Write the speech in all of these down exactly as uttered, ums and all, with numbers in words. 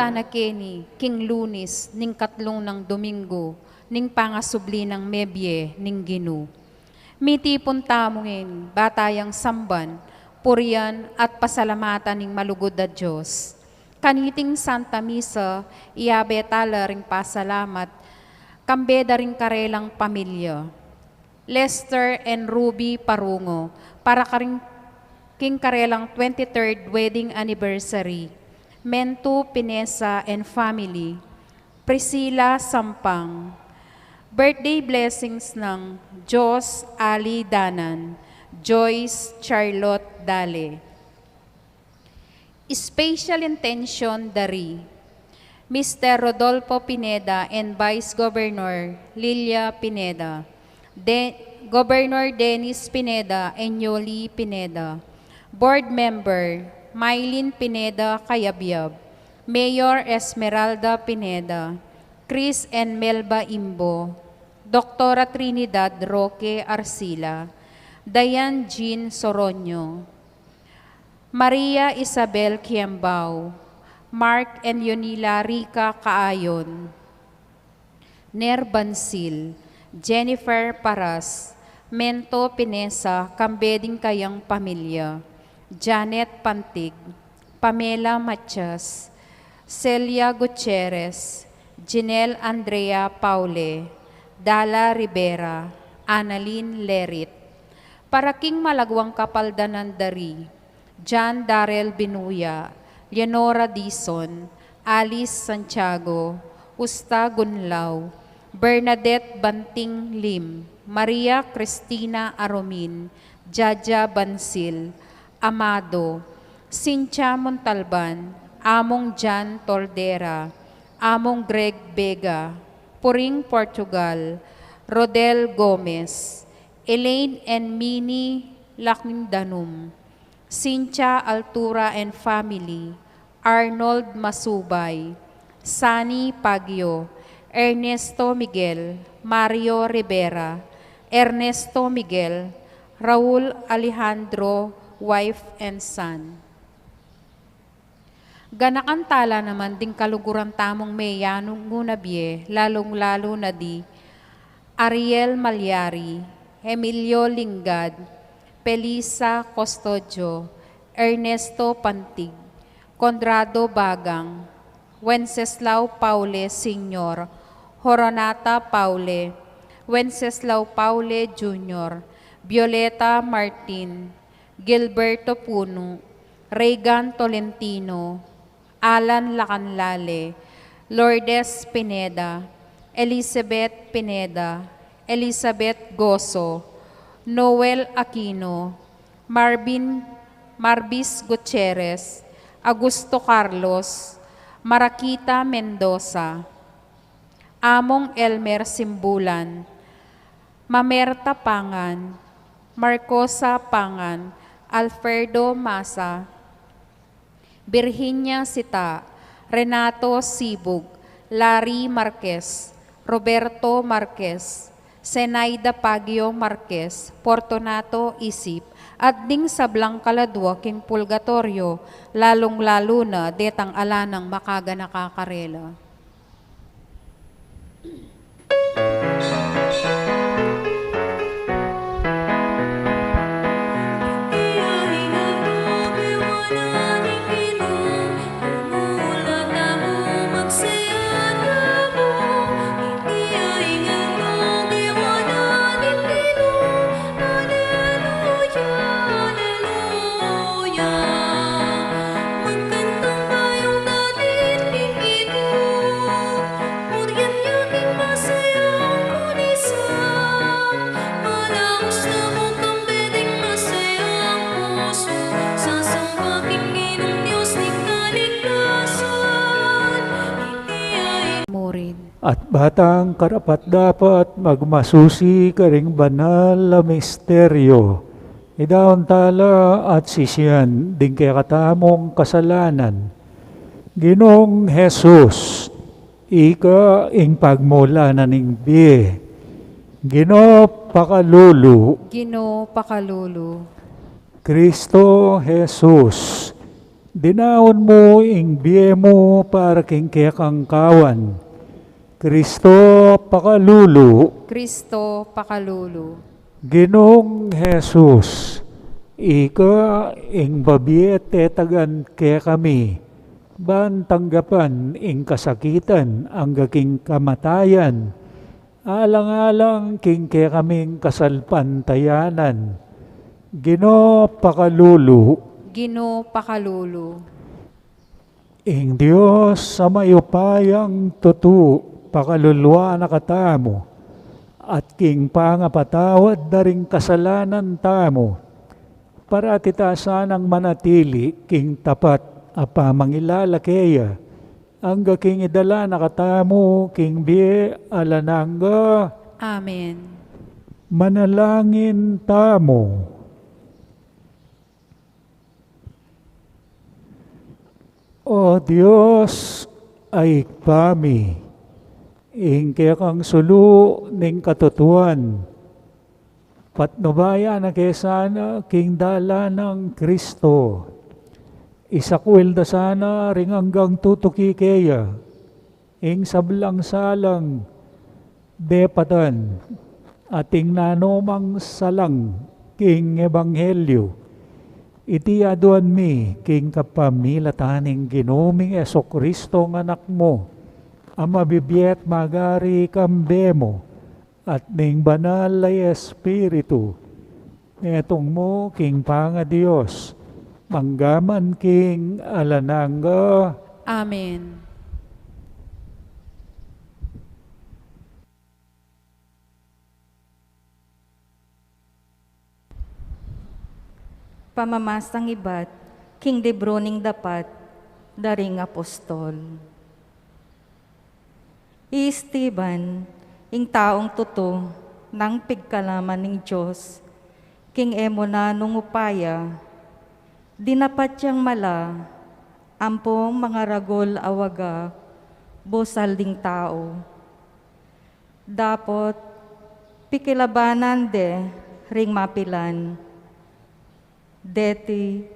na keni king Lunis ning katlung nang Domingo ning pangasubli nang mebie ning Ginu. Mitipun tamu ngeni, ba tayang samban, purian, at pasalamatan ning malugud a Dios. Kaniting Santa Misa, iyabe tala ring pasalamat, kambe da ring karelang pamilya. Lester and Ruby Parungo, para karing king karelang twenty-third wedding anniversary. Mentu Pinesa and family. Priscilla Sampang. Birthday blessings nang Jos Ali Danan, Joyce Charlotte Dale. Special intention dari Mister Rodolfo Pineda and Vice Governor Lilia Pineda, De-, Governor Dennis Pineda and Yoli Pineda, Board Member Mylene Pineda Cayabyab, Mayor Esmeralda Pineda, Chris and Melba Imbo, Doktora Trinidad Roque Arcila, Diane Jean Soroño, Maria Isabel Kiambao, Mark and Yonila Rica Caayon, Ner Bansil, Jennifer Paras, Mento Pinesa, kambe ding kayang pamilya, Janet Pantig, Pamela Matias, Celia Gutierrez, Jinel Andrea Paule, Dala Rivera, Annalyn Lerit. Para king malaguang kapaldanan dari, John Darrell Binuya, Leonora Dizon, Alice Santiago, Usta Gunlao, Bernadette Banting Lim, Maria Cristina Aromin, Jaja Bansil, Amado, Cynthia Montalban, Among Jan Tordera, Among Greg Vega, Puring Portugal, Rodel Gomez, Elaine and Minnie Lakindanum, Cynthia Altura and family, Arnold Masubay, Sunny Pagyo, Ernesto Miguel, Mario Rivera, Ernesto Miguel, Raul Alejandro, wife and son. Ganakan tala naman ding kaluguran tamung meyangu na bie, lalung-lalu na di Ariel Malyari, Emilio Lingad, Felisa Custodio, Ernesto Pantig, Conrado Bagang, Wenceslao Paule Senior, Horonata Paule, Wenceslao Paule Junior, Violeta Martin, Gilberto Puno, Reagan Tolentino, Alan Lacanlale, Lourdes Pineda, Elizabeth Pineda, Elizabeth Goso, Noel Aquino, Marvin, Marvis Gutierrez, Augusto Carlos, Marakita Mendoza, Among Elmer Simbulan, Mamerta Pangan, Marcosa Pangan, Alfredo Masa, Virginia Sita, Renato Sibug, Larry Marquez, Roberto Marquez, Zenaida Pagio Marquez, Fortunato Isip, at ding sablang kaladua king purgatoryo, lalung-lalu na detang ala nang makaganaka karela. Murin. At batang karapat-dapat magmasusi karing banal a misteryo, idaun tala at sisian ding kekatamung kasalanan. Ginung Jesus, ika ing pagmulanan ning bie. Ginu, pakalulu. Ginu, pakalulu. Kristo Jesus, Dinaun mu ing bie mu para king kekang kawan. Kristo pakalulu. Kristo pakalulu. Ginung Jesus, ika ing babie tetagan kekami, ban tanggapan ing kasakitan angga king kamatayan, alang-alang king kekaming kasalpantayanan. Ginu pakalulu. Ginu pakalulu. Ing Dios a mayupayang tutu, pakaluluan na katamu, at king pangapatawad da ring kasalanan tamu, parati ta sanang manatili king tapat a pamangilala keya, angga king idala na katamu king bie alang angga. Amen. Manalangin tamu. O Dios, a Ibpa mi, ing kekang sulu ning katutuan, patnubayan na ke sana king dalan nang Kristo. Isakwil da sana ring anggang tutuki keya ing sablang salang depatan at ing nanumang salang king ebanghelyu. Iti aduan mi king kapamilatan ning Ginu ming Jesucristo nga Anak mu, a mabibie at magari kambe mu at ning Banal a Espiritu, metung mu king pangaDios, mangga man king alang angga. Amen. Pamamasang ibat king libru ning Dapat da ring Apostol. I Esteban, ing taung tutu nang pigkalaman ning Dios king e mu nanung upaya, dinapat yang mala ampong mangaragul a waga busal ding tau. Dapot pikilabanan de ring mapilan. Deti,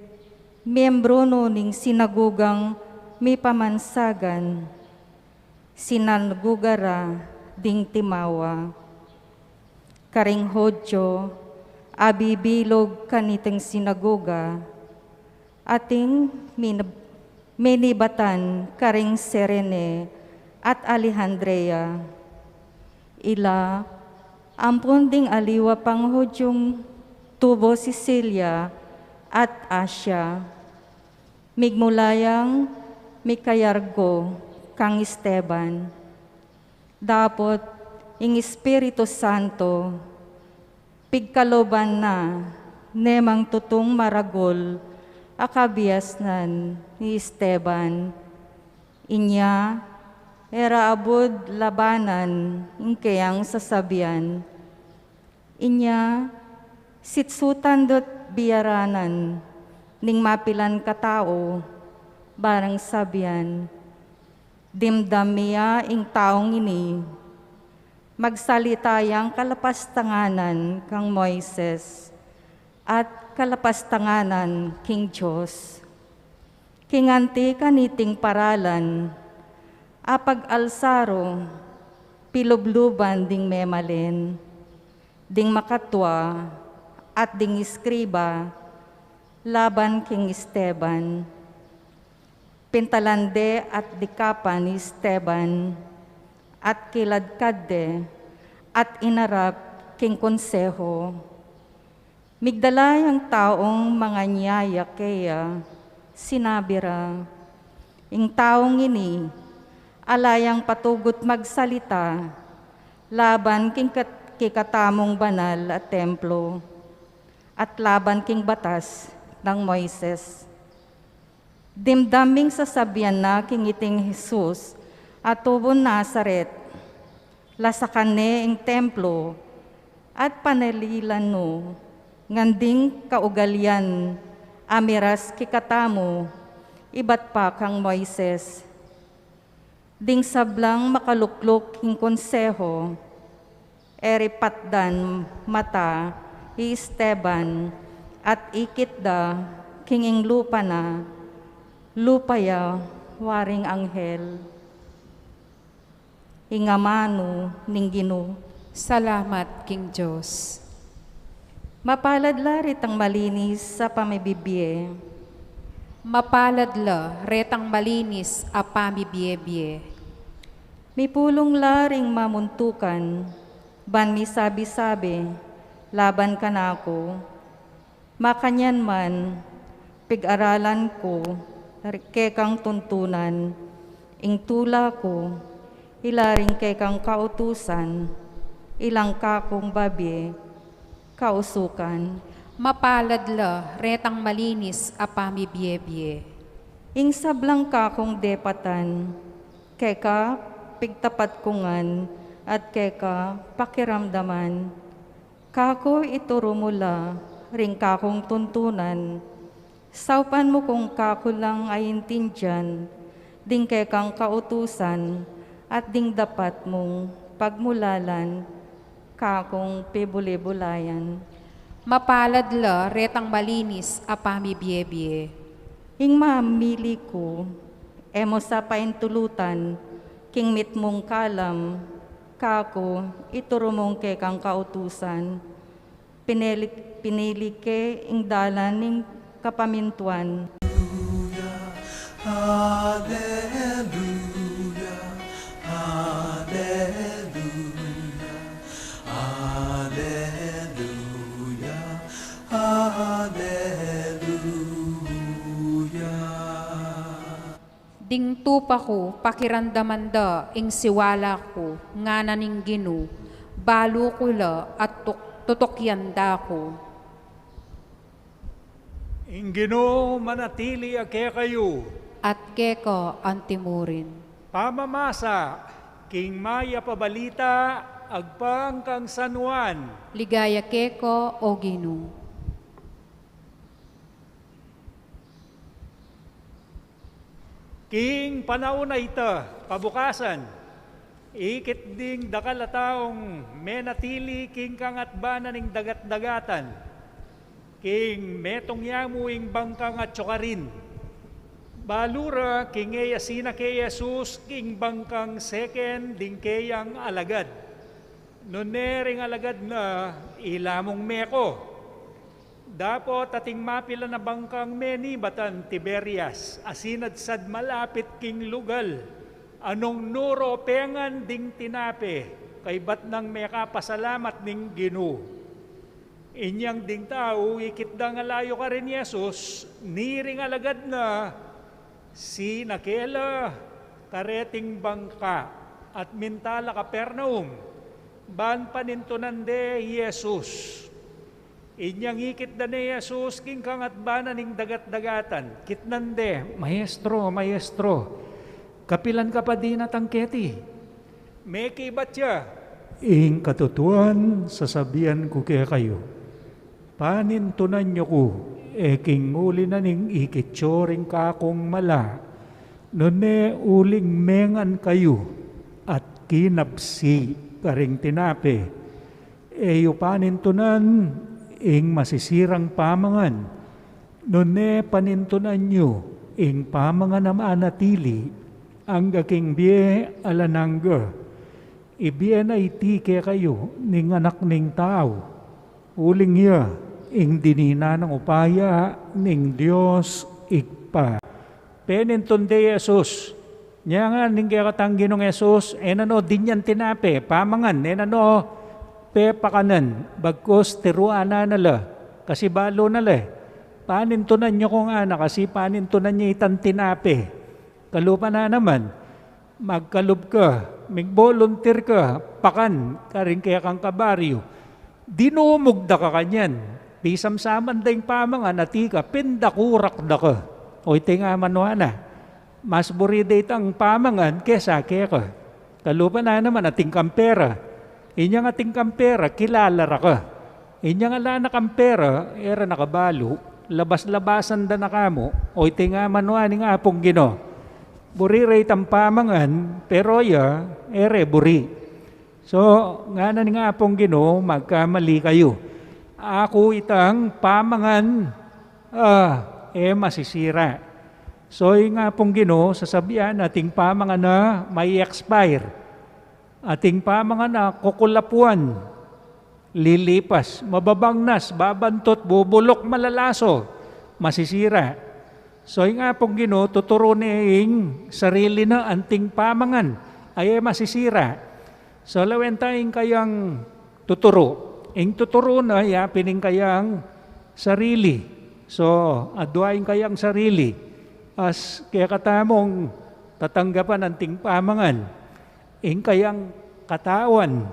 miyembru no ning sinagugang mipamansagan, sinaguga ra ding timawa. Karing Hudyo, abibilug kaniting sinaguga, ating minib-, minibatan karing Cirene at Alejandria. Ila ampon ding aliwa pang Hudyung tubu Sicilia at Asia. Migmula yang mikayargo kang Esteban. Dapot ing Espiritu Santo pigkaluban na ne mang tutung maragul a kabiasnan i Esteban. Inya, e ra abud labanan ing keyang sasabian. Inya, sitsutan dut biyaranan ning mapilan katau, barang sabian, dimdam mi ya ing taung ini, magsalita yang kalapastanganan kang Moises at kalapastanganan king Dios. King anti kaniting paralan, apag-alsa ro pilubluban ding memalen, ding makatua, at ding eskriba, laban king Esteban. Pintalan de at dikapan i Esteban, at kiladkad de, at inarap king konseho. Migdala yang taung manganyaya keya, sinabi ra, ing taung ini, ala yang patugut magsalita laban king kat-, kikatamung banal a templo, at laban king batas nang Moises. Dimdam ming sasabian na king iting Jesus a tubun Nazaret, lasakan ne ing templo, at panalilan no ngan ding kaugalian a miras kikatamu ibat pa kang Moises. Ding sablang makalukluk king konseho, e ripatdan mata i Esteban, at ikit da king ing lupa na, Lupa ya, waring anghel, ing amanu ning Ginu. Salamat king Dios. Mapalad la retang malinis a pamibibie. Mapalad la retang malinis a pamibie-bie. Mipulung la ring mamuntukan, ban misabi-sabi laban kanaku. Makanyan man, pig-aralan ku kekang tuntunan, ing tula ku, ila ring kekang kautusan, ilang kakung babie kausukan. Mapalad la retang malinis a pamibie-bie. Ing sablang kakung depatan, keka pigtapat ku ngan, at keka pakiramdaman. Kaku ituru mu la ring kakung tuntunan, saupan mu kung kaku lang aintindian, ding kekang kautusan, at ding dapat mung pagmulalan, kakung pibuli-bulayan. Mapalad la retang malinis a pamibie-bie. Ing mamili ku, e mu sa paintulutan, king mitmung kalam, kaku, ituru mung kekang kautusan, pinili, pinili ke ing dalan ning kapamintuan. Aleluya, aleluya, aleluya. Ding tupa ku, pakiramdaman da ing siwala ku, ngana ning Ginu, balu ku la at tuk-, tutukyan da ku. Ing Ginu manatili ya kekayu. At keka antimurin. Pamamasa king mayap a balita agpang kang San Juan. Ligaya keka, O Ginu. King panaun a ita, kabukasan, ikit ding dakal a taung menatili king kangatbanan ning dagat-dagatan, king metung ya mu ing bangkang atyu karin. Balu ra king e ya sinake i Jesus king bangkang seken ding keyang alagad. Nune ring alagad na, ila mung meko. Dapot ating mapilan a bangkang menibatan Tiberias, a sinadsad malapit king lugal a nung nuro pengan ding tinape, kaybat nang mekapasalamat ning Ginu. Inyang ding tau ikit dang alayu karin Jesus, niring alagad na, sinake la kareting bangka at minta la Capernaum, ban panintunan de i Jesus. Inyang ikit da ne i Jesus king kangatbanan ning dagat-dagatan, kitnan de, "Maestro, Maestro, kapilan ka pa dinatang keti?" Mekibat ya, "Ing katutuan, sasabian ku kekayu, panintunan yu ku, e king uli na ning ikit yu ring kakung mala, nune uling mengan kayu at kinabsi karing tinape, e yu panintunan ing masisirang pamangan, nune panintunan yu ing pamangan a manatili angga king bie alang angga. Ibie na iti kekayu ning Anak ning Tau, uling iya ing dinina nang upaya ning Dios Ibpa." Penintun de i Jesus. Nya ngana ning kekatang Ginung Jesus, "E na no dinyan tinape pamangan, e na no pepakanan, bagkus tiruanan na la, kasi balu na la e. Panintunan yu ku," ngana, "kasi panintunan ya itang tinape." Kalupa na naman, magkalub ka, migboluntir ka, pakan karing kekang kabaryu. Dinumug da ka kanyan. Pisamsaman da ing pamangan, ati ka, pindakurak da ka. O iti nga manwa na, mas buri da itang pamangan kesa keka. Kalupa na naman, atin kang pera. Inyang atin kang pera, kilala ra ka. Inyang ala na kang pera, e ra na ka balu, labas-labasan da na ka mu. O iti nga manwa ning Apung Ginu. Buri ra itang pamangan, pero iya, e re buri. So, ngana ning Apung Ginu, magkamali kayu. Aku itang pamangan, ah, e masisira. So, ing Apung Ginu, sasabian, ating pamangan na mai-expire. Ating pamangan na kukulapuan, lilipas, mababangnas, babantut, bubuluk, malalaso, masisira. So, ing Apung Ginu, tuturu ne ing sarili na anting pamangan, a e masisira. So, lawen ta ing kayang tuturu. Ing tuturu na, ya pin ing kayang sarili. So, adua ing kayang sarili. As kekatamung tatanggapan anting pamangan. Ing kayang katawan,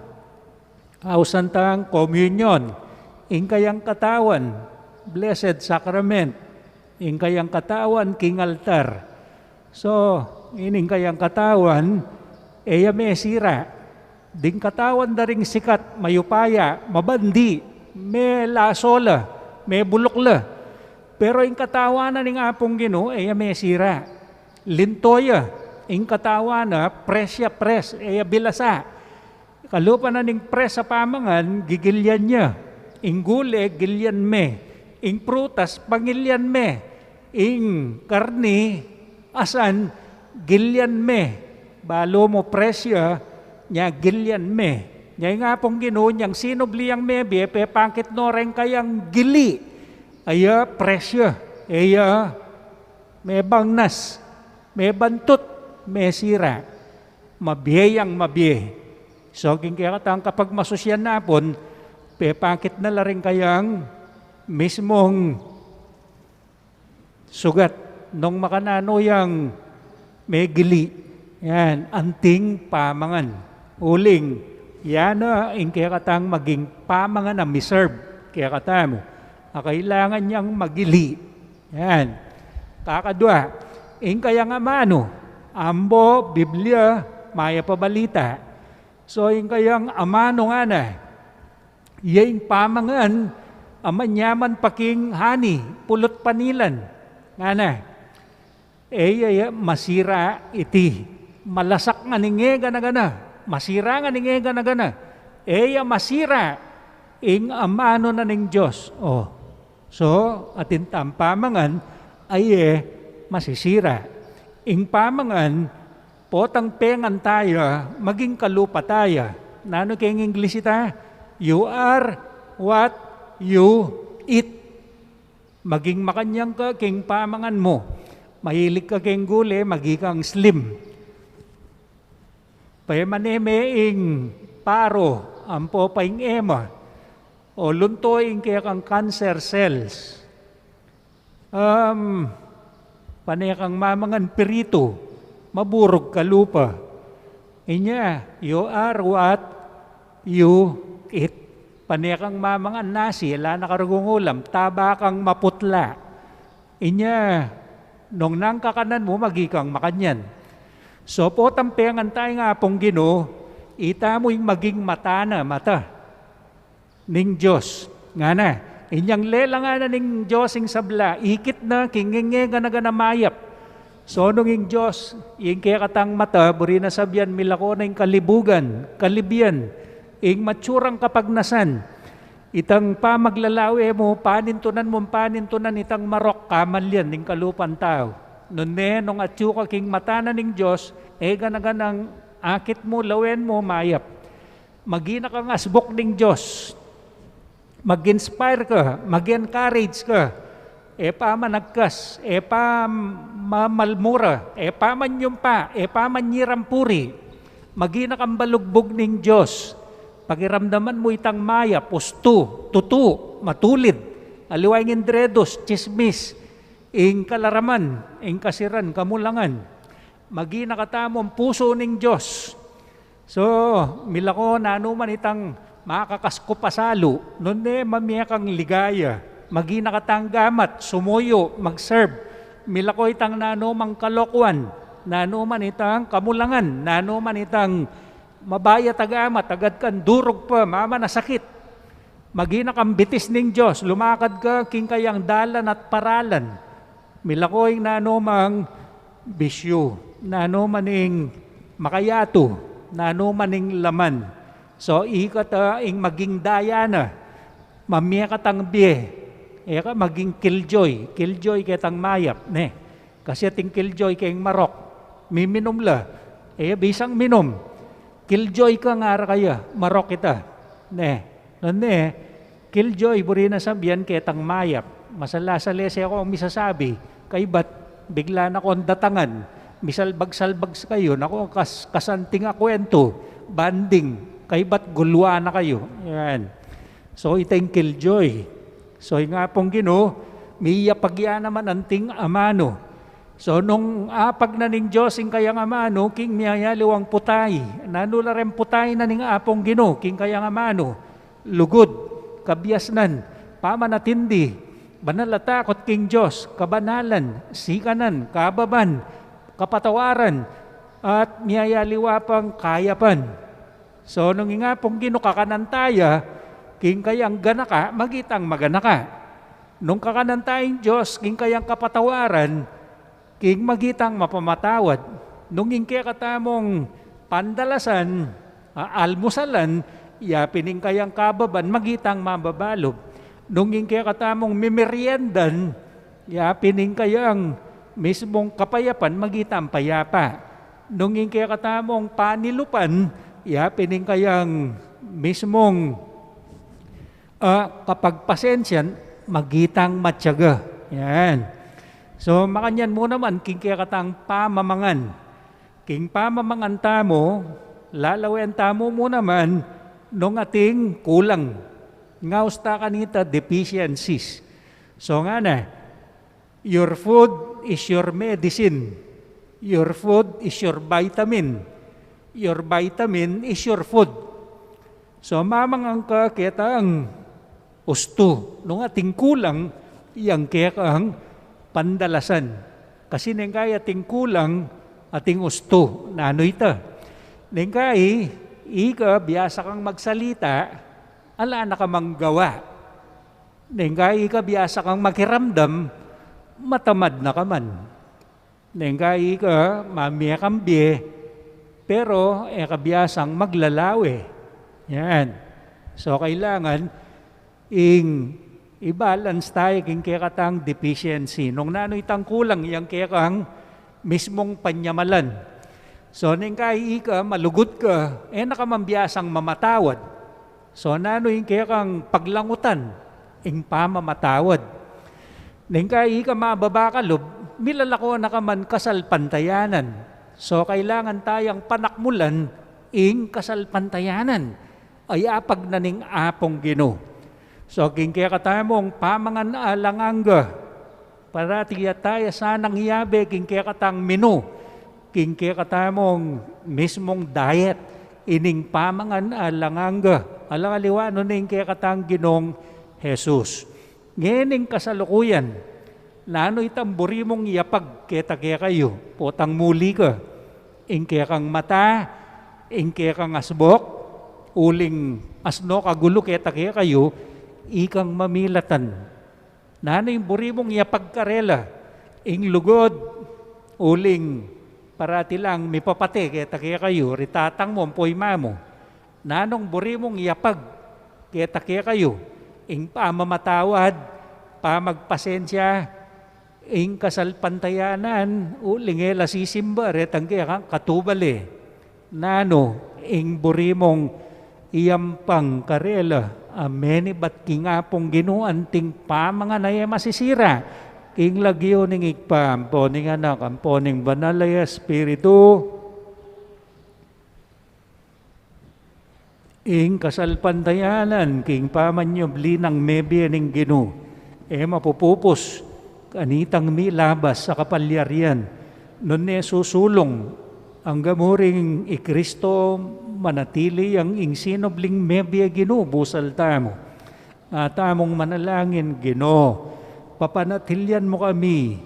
ausan tang komunyon. Ing kayang katawan, Blessed Sacrament. Ing kayang katawan, king altar. So, ining kayang katawan, e ya mesira. Ding katawan da ring sikat, mayupaya, mabandi, melaso la, mebuluk la. Pero ing katawan na ning Apung Ginu, e ya mesira. Linto ya, ing katawan na, pres ya, pres, e ya bilasa. Kalupa na ning pres a pamangan, gigilian ya. Ing gule, gilian me. Ing prutas, pangilian me. Ing karni, asan, gilian me. Balu mu pres ya, nya gilian me. Nya ing Apung Ginu, nyang sinubli yang mebie, pepangkit no reng kayang gili. Aya pres ya, e ya mebangnas, mebantut, mesira. Mabie yang mabie. So, king kekatang kapagmasusyan na pun, pepangkit na la ring kayang mismung sugat nung makananu yang megili. Yan, anting pamangan. Uling, yan na ing kekatang maging pamangan a miserve kekatamu. A kailangan yang magili. Yan. Kakadua, ing kayang amanu, ambo, Biblia, mayap a balita. So, ing kayang amanu ngana, iya ing pamangan a manyaman pa king hani, pulut panilan. Ngana, e ya, ya masira iti. Malasak ngan ing e gana-gana. Masira ngan ing e gana-gana. E ya masira ing amanu na ning Dios. O. So, atin tang pamangan, a e masisira. Ing pamangan, potang pengan taya, maging kalupa taya. Nanu keng Inglis ita? You are what you eat. Maging makanyang ka king pamangan mu. Mahilig ka king gule, maging kang slim. Pemane me ing paro, ampo pa ing ema. O lunto ing kekang cancer cells. Um, pane kang mamangan piritu, maburug kalupa. Inya, you are what you eat. Pane kang mamangan nasi, ala na karugung ulam, taba kang maputla. Inya, nung nang kakanan mu, maging kang makanyan. So, potang pengan taya king Apung Ginu, itamu ing maging mata na, mata ning Dios. Ngana, inyang lelangan na ning Dios ing sabla, ikit na king e gana-gana mayap. So nung ing Dios, ing kekatang mata, buri na sabian milako na ing kalibugan, kalibian, ing matsurang kapagnasan. Itang pamaglalawe mu, panintunan mu, panintunan itang marok, kamalyan ning kalupan tau. Nune, nung atyu ka king mata na ning Dios, e gana-ganang akit mu, lawen mu, mayap. Maging na kang asbuk ning Dios. Mag-inspire ka, mag-encourage ka. E pa managkas, e pa mamalmura, e pa manyumpa, e pa manyiram puri. Maging na kang balugbug ning Dios. Pakiramdaman mu itang mayap, ustu, tutu, matulid. Aliwa ing indredus, tsismis, ing kalaraman, ing kasiran, kamulangan. Maging na katamu ing pusu ning Dios. So, milako nanu man itang makakaskup a salu, nune mamie kang ligaya, maging na katang gamat, sumuyu, mag-serve. Milako itang nanu mang kalokuan, nanu man itang kamulangan, nanu man itang mabayat a gamat, agad kang durug pa, maman a sakit. Maging na kang bitis ning Dios, lumakad ka king kayang dalan at paralan. Milako ing nanu mang bisyu, nanu man ing makayatu, nanu man ing laman. So, ikata ing maging daya na, mamie katang bie, e ka maging killjoy, killjoy ketang mayap, ne. Kasi ating killjoy keng marok, miminum la. E, bisang minum. Killjoy ka, ngara kaya, marok ita. Ne, nune, killjoy, buri nang sabian ketang mayap. Masala-sala, e ku misasabi. Kaybat, bigla na kung datangan. Misalbag-salbag sa kayu, naku, kas-, kasanting a kuwentu, banding. Kaybat, guluan na kayu. Yan. So, ita ing killjoy. So, ing Apung Ginu, miyapag ya naman anting amanu. So, nung apag na ning Dios ing kayang amanu, king miyayaliwang putay. Nanu la reng putay na ning Apung Ginu, king kayang amanu? Lugud, kabiasnan, pamanatindi, banal a takot king Dios, kabanalan, sikanan, kababan, kapatawaran, at miyayaliwa pang kayapan. So, nung ing Apung Ginu kakanan taya, king kayang ganaka, magitang maganaka. Nung kakanan taya ing Dios, king kayang kapatawaran, king magitang mapamatawad. Nung ing kekatamung pandalasan, a, almusalan, yapin ing kayang kababan, magitang mababalub. Nung ing kekatamung mimeriendan, yapin ing kayang mismung kapayapan, magitang payapa. Nung ing kekatamung panilupan, yapin ing kayang mismung, a, kapagpasensian, magitang matiaga. Yan. So, makanyan mu naman, king kekatang pamamangan. King pamamangan tamu, lalawen tamu mu naman, nung ating kulang. Ngaus ta kanita deficiencies. So, ngana, your food is your medicine. Your food is your vitamin. Your vitamin is your food. So, mamangan ka ketang ustu. Nung ating kulang, yang kekang pandalasan. Kasi neng kai ating kulang, ating ustu. Nanu ita? Neng kai, ika biasa kang magsalita, ala na ka mang gawa. Neng kai ika biasa kang makiramdam, matamad na ka man. Neng kai ika mamie kang bie, pero e ka biasang maglalawe. Yan. So, kailangan ing i-balance tayo king kekatang deficiency. Nung nanu itang kulang, yang kekang mismung panyamalan. So, neng kai ika malugud ka, e na ka man biasang mamatawad. So, nanu ing kekang paglangutan? Ing pamamatawad. Neng kai ika mababa ka lub, milalako na ka man kasalpantayanan. So, kailangan tayang panakmulan ing kasalpantayanan. Ay apag na ning Apung Ginu. So, king kekatamung pamangan alang angga, parati ya taya sanang yabe king kekatang menu, king kekatamung mismung diet, ining pamangan alang angga. Alang aliwa nung ing kekatang Ginung Jesus. Ngening kasalukuyan, nanu itang buri mung yapag keta kekayu, potang muli ka? Ing kekang mata, ing kekang asbok, uling asno kagulu keta kekayu, ikang mamilatan. Nanu ing buri mung yapag karela? Ing lugud, uling parati lang mipapate keta kekayu, ri tatang mu, ampo i mama mu. Nanung buri mung yapag keta kekayu? Ing pamamatawad, pamagpasensia, ing kasalpantayanan, uling e la sisimba retang kekang katubal e. Nanu ing buri mung iyampang karela a menibat king Apung Ginu anting pamangan a e masisira? King lagyu ning Ibpa, ampo ning Anak, ampo ning Banal a Espiritu. Ing kasalpantayanan king pamanyubli nang mebie ning Ginu e mapupupus, kanitang milabas a kapalyarian, nune susulung angga murin i Kristo manatili yang ing sinubling mebie. Ginu, busal tamu. Nga tamung manalangin. Ginu, papanatilian mu kami.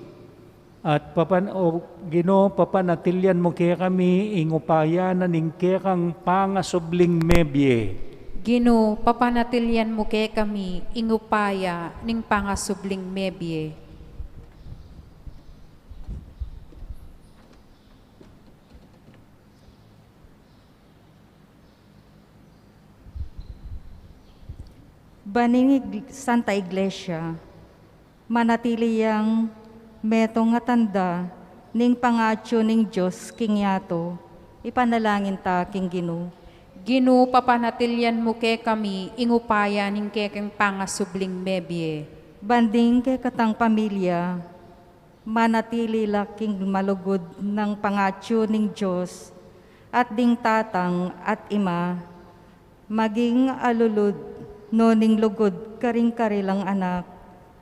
At papan-, o Ginu, papanatilian mu kekami ing upaya na ning kekang pangasubling mebie. Ginu, papanatilian mu kekami ing upaya ning pangasubling mebie. Baning ig-, Santa Iglesia, manatili yang Metung a tanda ning pangatsu ning Dios king yatu, ipanalangin ta king Ginu. Ginu, papanatilian mu kekami ing upaya ning kekeng pangasubling mebie. Ban ding kekatang pamilya, manatili la king malugud nang pangatsu ning Dios, at ding tatang at ima, maging alulud no ning lugud karing karilang anak,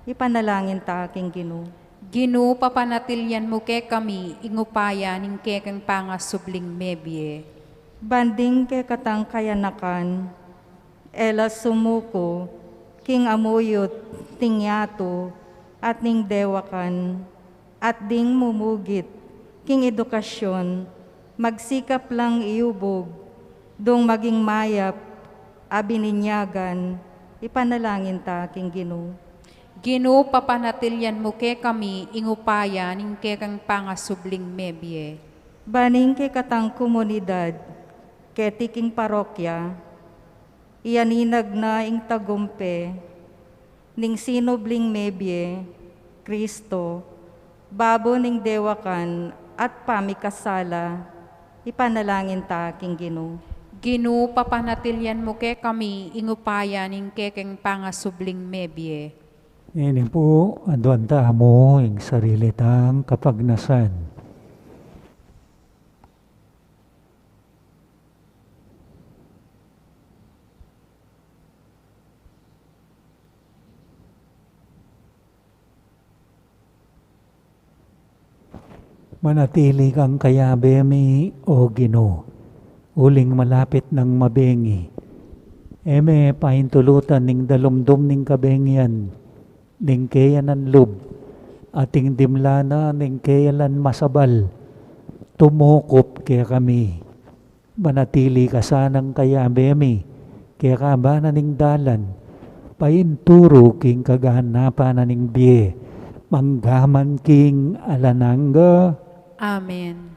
ipanalangin ta king Ginu. Ginu, papanatilian mu kekami ing upaya ning kekeng pangasubling mebie. Ban ding kekatang kayanakan, e la sumuku king amuyut ning yatu at ning dewakan, at ding mumugit king edukasyon, magsikap lang iubug dong maging mayap a bininyagan, ipanalangin ta king Ginu. Ginu, papanatilian mu kekami ing upaya ning kekeng pangasubling mebie. Ban ing kekatang komunidad, keti king parokya, iyaninag na ing tagumpe ning sinubling mebie, Kristo, babo ning dewakan at pamikasala, ipanalangin ta king Ginu. Ginu, papanatilian mu kekami ing upaya ning kekeng pangasubling mebie. Ngeni pu, aduan tamu ing sarili tang kapagnasan. Manatili kang kayabe mi, O Ginu, uling malapit nang mabengi. E me paintulutan ning dalumdum ning kabengian ning keyanan lub, at ing dimla na ning keyanan masabal, tumukup kekami. Manatili ka sanang kayabe mi, kekaba na ning dalan, painturu king kaganapan na ning bie, manggaman king alang angga. Amen.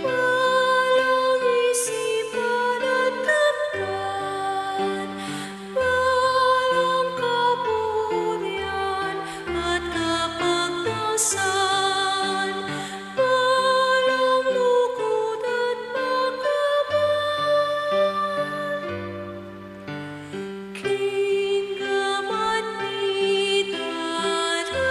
Walang isipan at kamtan, walang kapurian at kapagnasan, walang lugud at pagkaban. King Ama at Anak at Espiritu Santo.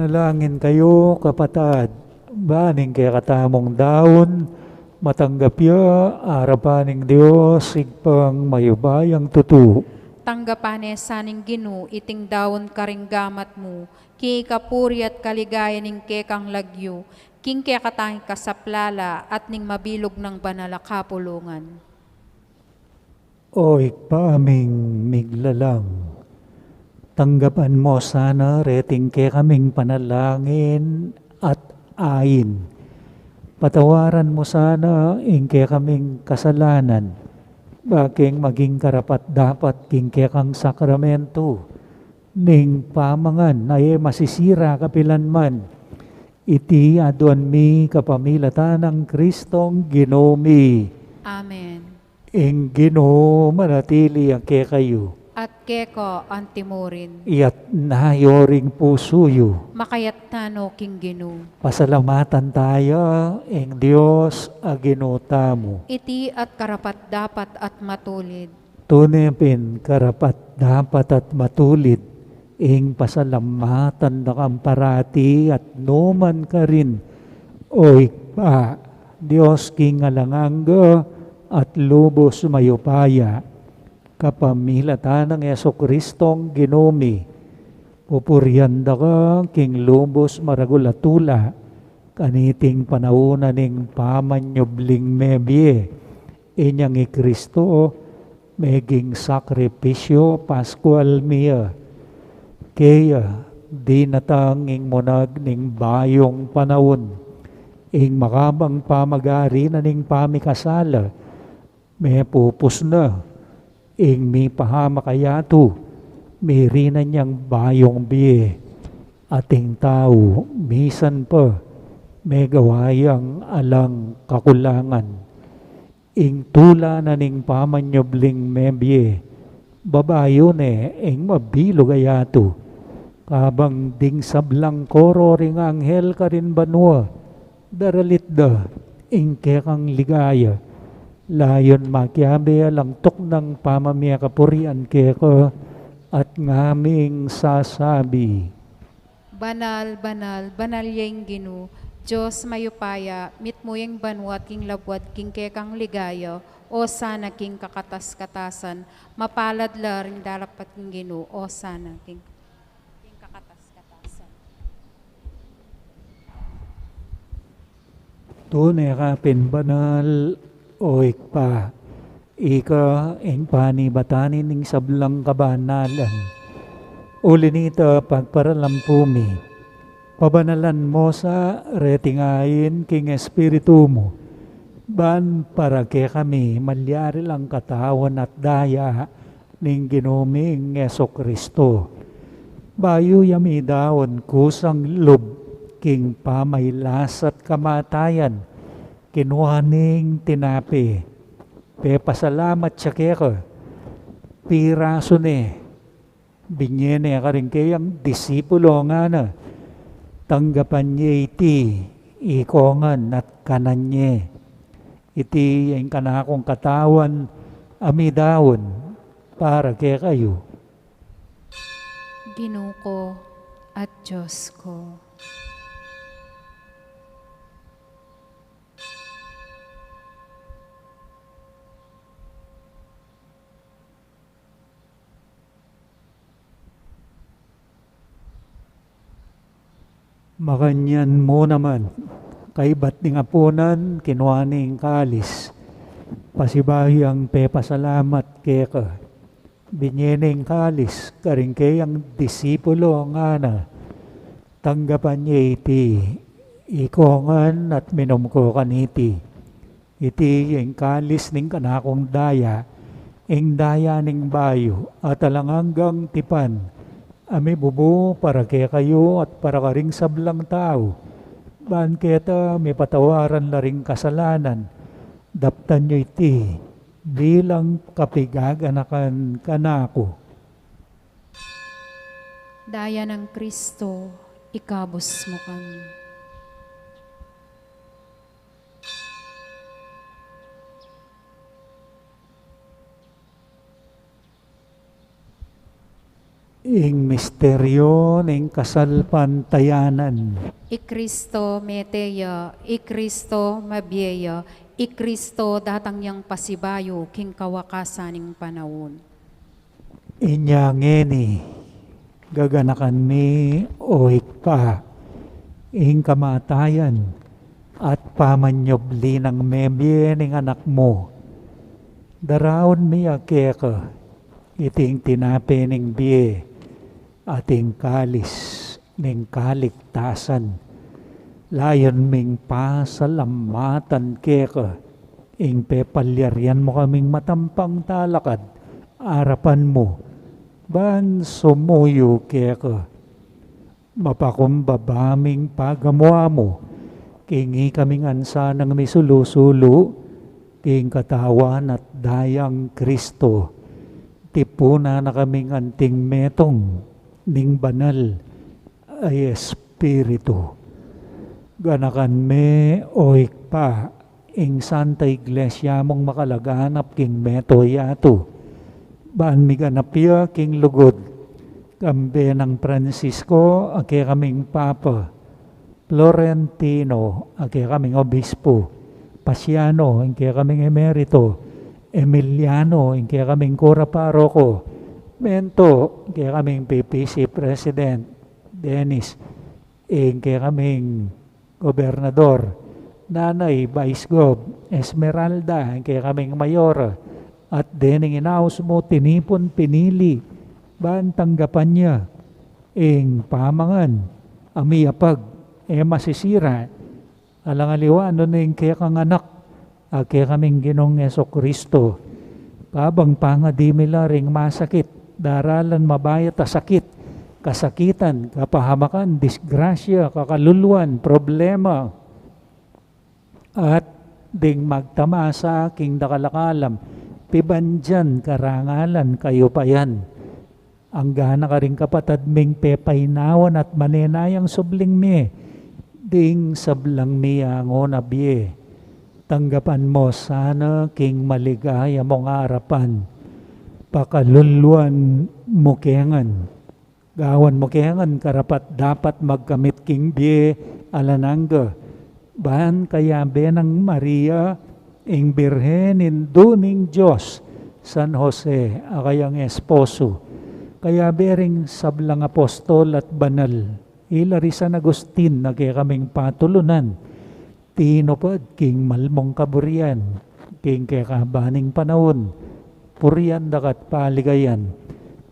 Langin kayu, kapatad, ban ing kekatamung daun, matanggap ya arapan ning Dios, Ibpang mayupayang tutu. Tanggapan ne sa ning Ginu iting daun karing gamat mu, king ikapuri at kaligayan ning kekang lagyu, king kekatang ikasaplala at ning mabilug nang banal a kapulungan. O Ibpa ming miglalang, tanggapan mu sana reting kekaming panalangin at ain. Patawaran mu sana ing kekaming kasalanan, ba keng maging karapat-dapat king kekang sakramentu ning pamangan a e masisira kapilanman. Iti aduan mi kapamilatan nang Kristong Ginu mi. Amen. Ing Ginu manatili ya kekayu. At keka antimurin. Iyatas yu ring pusu yu. Makayatas no king Ginu. Pasalamatan taya ing Dios a Ginu tamu. Iti at karapat-dapat at matulid. Tune pin karapat-dapat at matulid ing pasalamatan da kang parati at nukarin man, O Ibpa, Dios king alang angga at lubus mayupaya, kapamilatan nang Jesucristong Ginu mi. Pupurian da ka king lubus maragul a tula, kaniting panaun ning pamanyubling mebie. Inyang i Kristo meging sakripisyu paskual mi ya. Kaya dinatang ing munag ning bayung panaun, ing makabang pamagari na ning pamikasala, mepupus na ing mipahamak a yatu, mirinan yang bayung bie. Ating tau misan pa megawa yang alang kakulangan. Ing tula na ning pamanyubling mebie, babayu ne ing mabilug a yatu. Kabang ding sablang koro ring anghel karin banua, daralit da ing kekang ligaya. Layun makiabe alang tuknang pamamie kapurian keka at ngaming sasabi, Banal, banal, banal ya ing Ginu, Dios mayupaya, mitmu ya ing banua at king labuad king kekang ligaya. Osana king kakatas-katasan, mapalad la ring darapat king Ginu. Osana king, king kakatas-katasan. Tune ka pin banal, O Ibpa, ika ing panibatan ning sablang kabanalan. Uli nita pagparalampu mi, pabanalan mu sa reting ain king Espiritu mu, ban para kekami malyari lang katawan at daya ning Ginu ming Jesucristo. Bayu ya midaun kusang lub king pamailas at kamatayan, kinua ne ing tinape, pepasalamat ya keka, pirasu ne, binie ne karing keyang disipulu ngana, tanggapan ye iti ikongan at kanan ye. Iti ing kanakung katawan a midaun para kekayu. Ginu ku at Dios ku. Makanyan mu naman, kaybat ning apunan, kinua ne ing kalis, pasibayu yang pepasalamat keka, binie ne ing kalis karing keyang disipulu ngana, tanggapan ye iti ikongan at minum ko kaniti. Iti ing kalis ning kanakung daya, ing daya ning bayu at alang anggang tipan, a mibubu para kekayu at para karing sablang tau, ban keta mipatawaran la ring kasalanan. Daptan yu iti bilang kapigaganakan kanaku. Daya nang Kristo, ikabus mu kami. Ing misteryo ning kasalpantayanan. I Kristo mete ya, i Kristo mabie ya, i Kristo datang yang pasibayu king kawakasan ning panaun. Inya ngeni, gaganakan mi, o Ibpa, ing kamatayan at pamanyubli nang mebie ning Anak mu. Daraun mi ya keka iting tinape ning bie at ing kalis ning kaligtasan. Layun ming pasalamatan keka ing pepalyarian mu kaming matampang talakad arapan mu ban sumuyu keka. Mapakumbaba ming pagamu-amu king ikaming ansanang misulu-sulu king katawan at dayang Kristo. Tipunan na kaming anting metung ning banal a Espiritu. Ganakan me, o Ibpa, ing Santa Iglesia mung makalaganap king mabilug a yatu, ban miganap ya king lugud, kambe nang Francisco a kekaming Papa, Florentino a kekaming Obispo, Pasiano ing kekaming Emerito, Emiliano ing kekaming Kura Paroko, Mento ing kekaming P P C President, Dennis ing kekaming Gobernador, Nanay Vice Gov, Esmeralda ing kekaming Mayor, at dening inaus mu tinipun, pinili ban tanggapan ya ing pamangan a miyapag, e masisira, alang aliwa nung ing kekang Anak a kekaming Ginung Jesucristo. Kabang pangadi mi la ring masakit, daralan mabayat a sakit, kasakitan, kapahamakan, disgrasya, kakaluluan, problema, at ding magtamasa king dakal a kalam, pibandian, karangalan, kayupayan. Angga na karing kapatad ming pepainawan at manenayang subling mie ding sablang miyangu na bie. Tanggapan mu sana king maligaya mung arapan. Pakaluluan mu ke ngan. Gawan mu ke ngan karapat-dapat magkamit king bie alang angga. Ban kayabe nang Maria, ing Birhen Indu ning Dios, San Jose a kayang esposo, kayabe ring sablang apostol at banal, ila ri San Agustin a kekaming patulunan, tinupad king malmung kaburian king kekaban ning panaun, purian daka at paligayan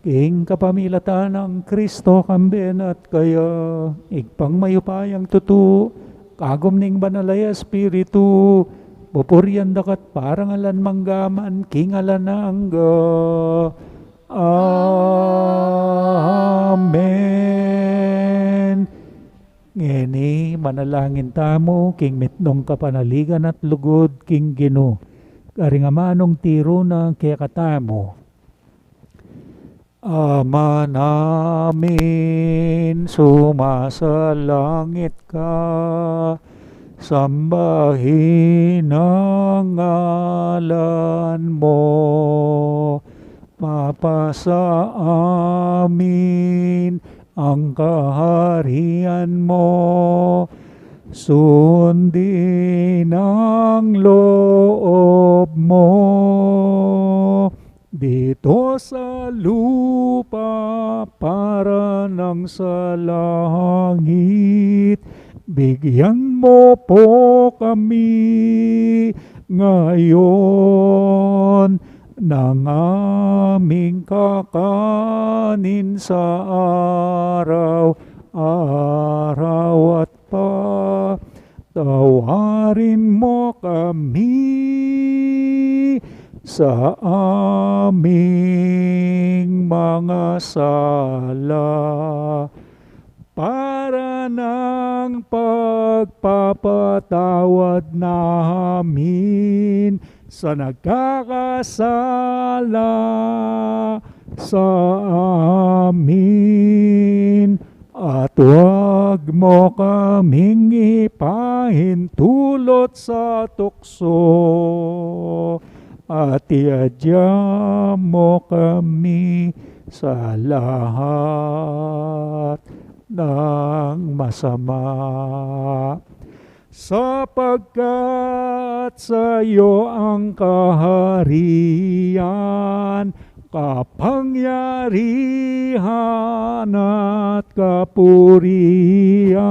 king kapamilatan nang Kristo, kambe na at kaya, Ibpang mayupayang tutu, kagum ning Banal a Espiritu, pupurian daka at parangalan mangga man king alang angga. Amen. Ngeni, manalangin tamu king mitmung kapanaligan at lugud king Ginu, karing amanung tiru na kekatamu. Ama namin, sumasalangit ka, sambahin ang ngalan mo, mapasa amin ang kaharian mo, sundin ang loob mo dito sa lupa para nang sa langit. Bigyan mo po kami ngayon ng aming kakanin sa araw-araw at patawarin mo kami sa aming mga sala, para nang pagpapatawad namin sa nagkakasala sa amin, at huwag mo kaming ipahintulot sa tukso, at iadya mo kami sa lahat ng masama. Sapagkat sa'yo ang kaharian, kapangyarihan at kapurian,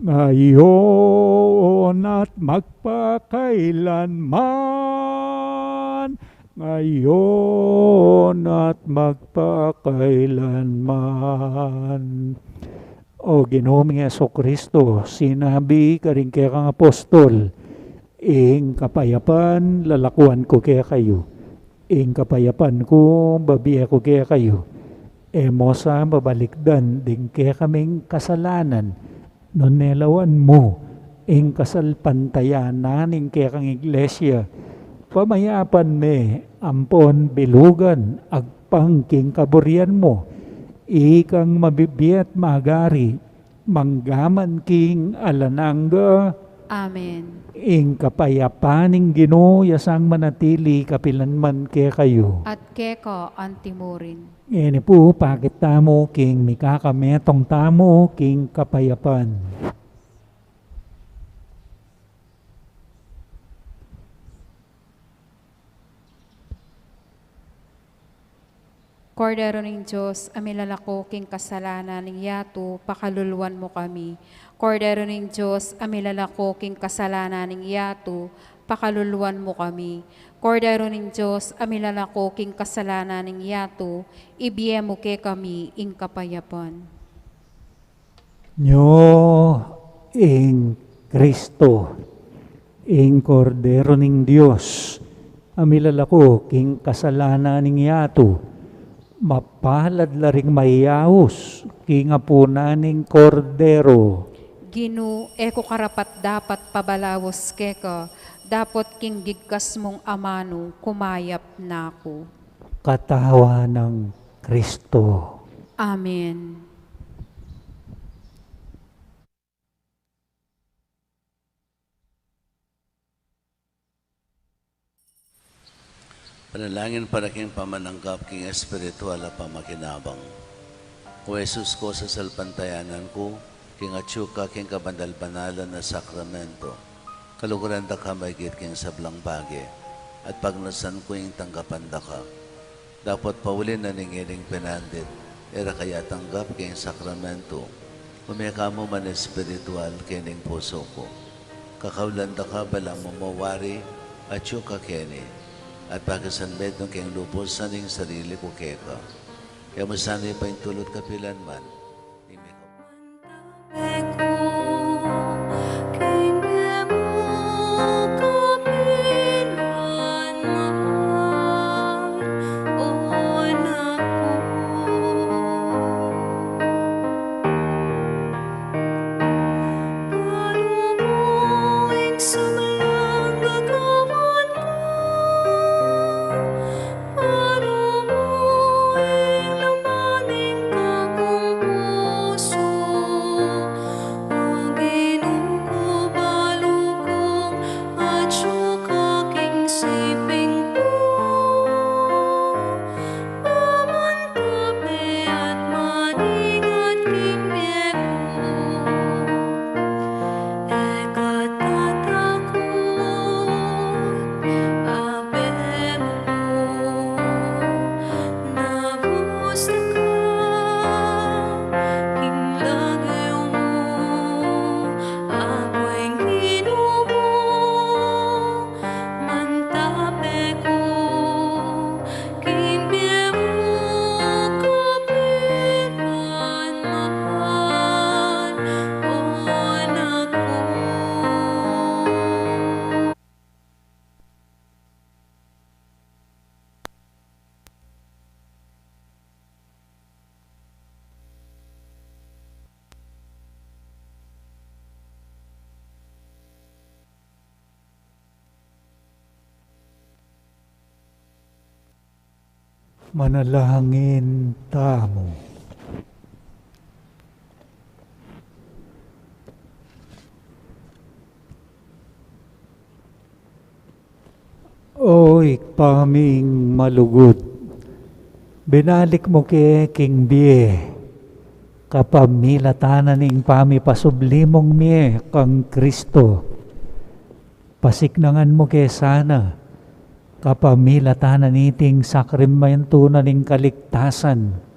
ngayon at magpakailanman, ngayon at magpakailanman. O Ginu ming Jesucristo, sinabi karing kekang apostol, ing kapayapan lalakuan ku kekayu, ing kapayapan ku babie ku kekayu. E mo sa babalikdan ding kekaming kasalanan, nune lawan mu ing kasalpantayanan ning kekang iglesia. Pamayapan me ampon bilugan agpang king kaburian mu. Ikang mabibie at magari, manggaman king alang angga. Amen. Ing kapayapan ning Ginu ya sang manatili kapilan man kekayu. At keka antimurin. Ngeni pu, pakit tamu king mikakametung tamu king kapayapan. Kordero ning Dios, a milalako king kasalanan ning yatu, pakaluluan mu kami. Kordero ning Dios, a milalako king kasalanan ning yatu, pakaluluan mu kami. Kordero ning Dios, a milalako king kasalanan ning yatu, ibie mu kekami ing kapayapan. Nyo ing Kristo, ing Kordero ning Dios, a milalako king kasalanan ning yatu. Mapalad la ring mayaus king apunan ning Kordero. Ginu, e ku karapat-dapat pabalaus keka, dapot king gigkas mung amanu kumayap na ku. Katawan nang Kristo. Amen. Panalangin para king pamananggap king espiritual a pamakinabang. O Jesus ku, sasalpantayanan ku king atyu ka king kabanal-banalan a sakramento. Kaluguran da ka maigit king sablang bage, at pagnasan ku ing tanggapan da ka. Dapot pauli na ning iling penandit, e ra ka ya tanggap king sakramento, ume ka mu man espiritual king pusu ku. Kakaulan da ka balamu mo wari atyu ka keni, at pakisanmetung king lubus ing sarili ku keka. E mu sana paintulut kapilan man. Manalangin tamu. Ibpa ming malugud, binalik mu ke king bie kapamilatan na ning pamipasubli mung mie kang Kristo. Pasiknangan mu ke sana kapamilatan na niting sakramento na ning kaligtasan.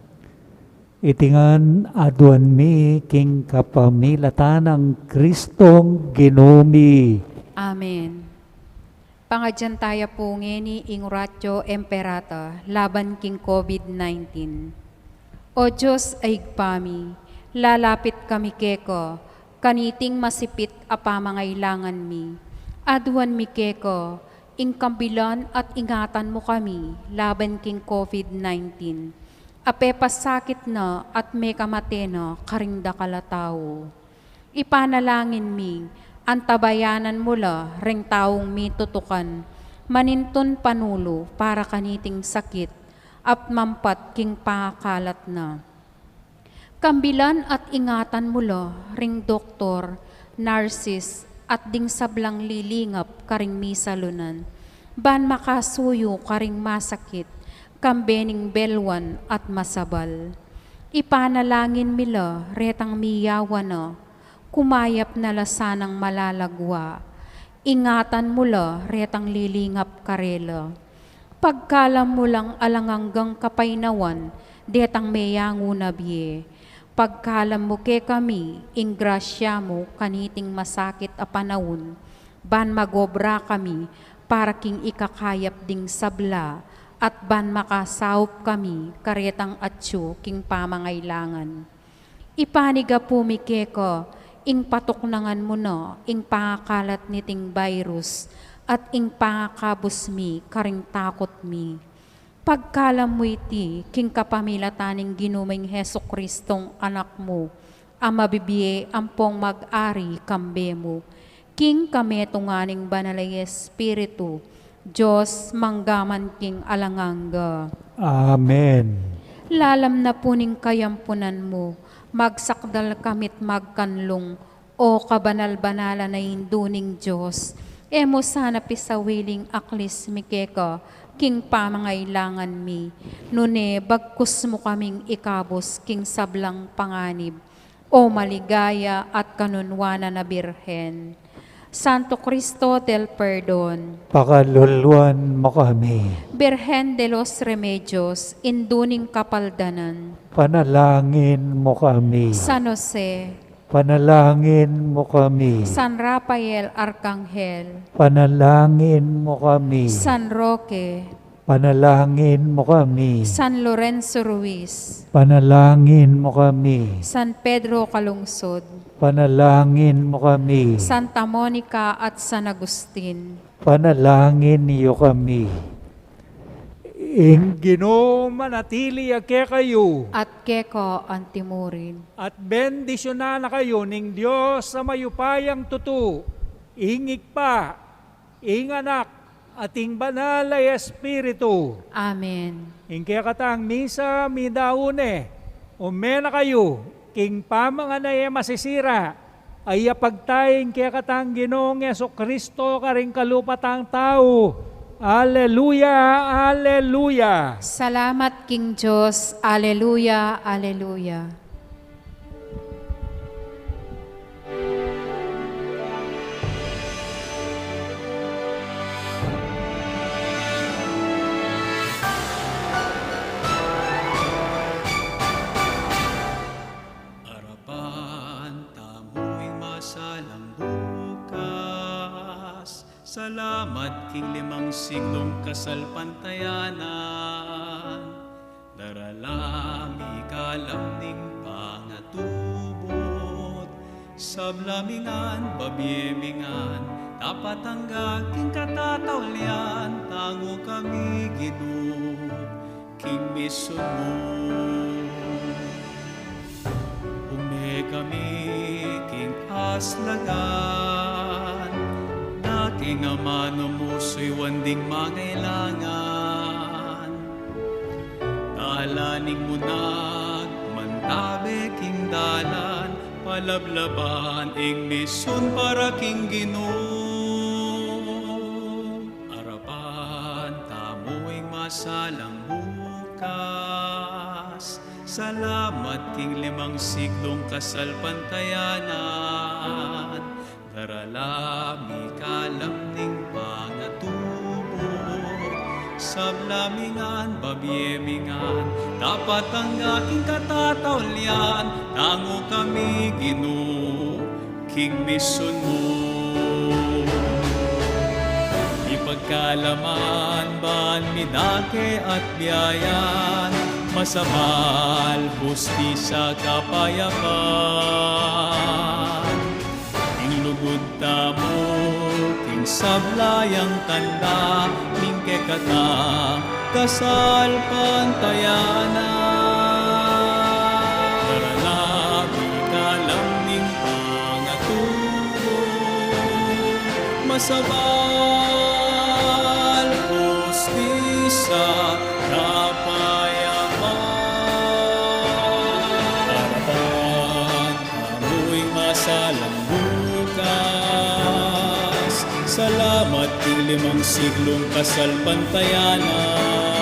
Iti ngan aduan mi king kapamilatan nang Kristong Ginu mi. Amen. Pangadyan taya pu ngeni ing Oratio Imperata laban king COVID nineteen. O Dios a Ibpa mi, lalapit kami keka kaniting masipit a pamangailangan mi. Aduan mi keka ing kambilan at ingatan mu kami laban king COVID nineteen. A pepasakit na at mekamate na karing dakal a tau. Ipanalangin mi, antabayanan mu la ring taung mitutukan manintun panulu para kaniting sakit at mampat king pangakalat na. Kambilan at ingatan mu la ring doktor, narsis, at ding sablang lilingap karing misalunan, ban makasuyu karing masakit, kambe ning belwan at masabal. Ipanalangin mi la retang miyawan na, kumayap na la sanang malalagwa. Ingatan mu la retang lilingap karela. Pagkalam mu lang alang anggang kapaynawan detang meyangu na bie. Pagkalam mu kekami ing grasya mu kaniting masakit a panaun, ban magobra kami para king ikakayap ding sabla, at ban makasaup kami karetang atyu king pamangailangan. Ipanigapu mi keka ing patuknangan mu na ing pangakalat niting virus at ing pangakabus mi karing takut mi. Pagkalam mu iti king kapamilatan ning Ginu ming Jesucristong Anak mu, a mabibie ampong mag-ari kambe mu, king kametungan ning Banal a Espiritu, Dios, mangga man king alang angga. Amen. Lalam na pu ning kayampunan mu, magsakdal kami't magkanlung, O kabanal-banalan a Indu ning Dios. E mu sana pisawiling aklis mi keka king pamangailangan mi, nune bagkus mu kaming ikabus king sablang panganib, O maligaya at kanunwanan a Birhen. Santo Cristo del Perdon, pakaluluan mu kami. Birhen de los Remedios, Indu ning Kapaldanan, panalangin mu kami. San Jose, panalangin mu kami. San Rafael Arkanghel, panalangin mu kami. San Roque, panalangin mu kami. San Lorenzo Ruiz, panalangin mu kami. San Pedro Calungsod, panalangin mu kami. Santa Monica at San Agustin, panalangin yu kami. Ing Ginu manatili ya kekayu. At keka antimurin. At bendisyunan na kayu ning Dios a mayupayang tutu, ing Ibpa, ing Anak, at ing Banal a Espiritu. Amen. Ing kekatang misa midaun ne, ume na kayu king pamangan a e masisira, a iyapagta ing kekatang Ginung Jesucristo karing kalupatang tau. Aleluya, aleluya. Salamat king Dios. Aleluya, aleluya. Arapan tamu ing masalang bukas. Salamat king limang siklung kasalpantayanan. Darala mi kalam ning pangatubud. Sabla mi ngan, babie mi ngan, tapat angga king katataulian, tangu kami Ginu king misyun mu. Ume kami king aslagan, na king amanu mu suyuan ding mangailangan. Dalan ning munag, mantabe king dalan, palablaban ing misyun para king Ginu. Arapan Salang bukas, salamat king limang siglung kasalpantayanan. Darala mi kalam ning pangatubud, sabla mi ngan, babie mi ngan, dapat angga king katataulian, tangu kami Ginu, king misun mu. Ipagkalaman ban mi dake at biayan, masabal, hustisya, kapayapan. Ing lugud tamu, king sabla yang tanda, ning kekatang kasalpantayanan. Darala mi kalam ning pangatubud, masabal, hustisya, kapayapan. Arapan tamu ing masalang bukas, salamat king limang siglung kasalpantayanan.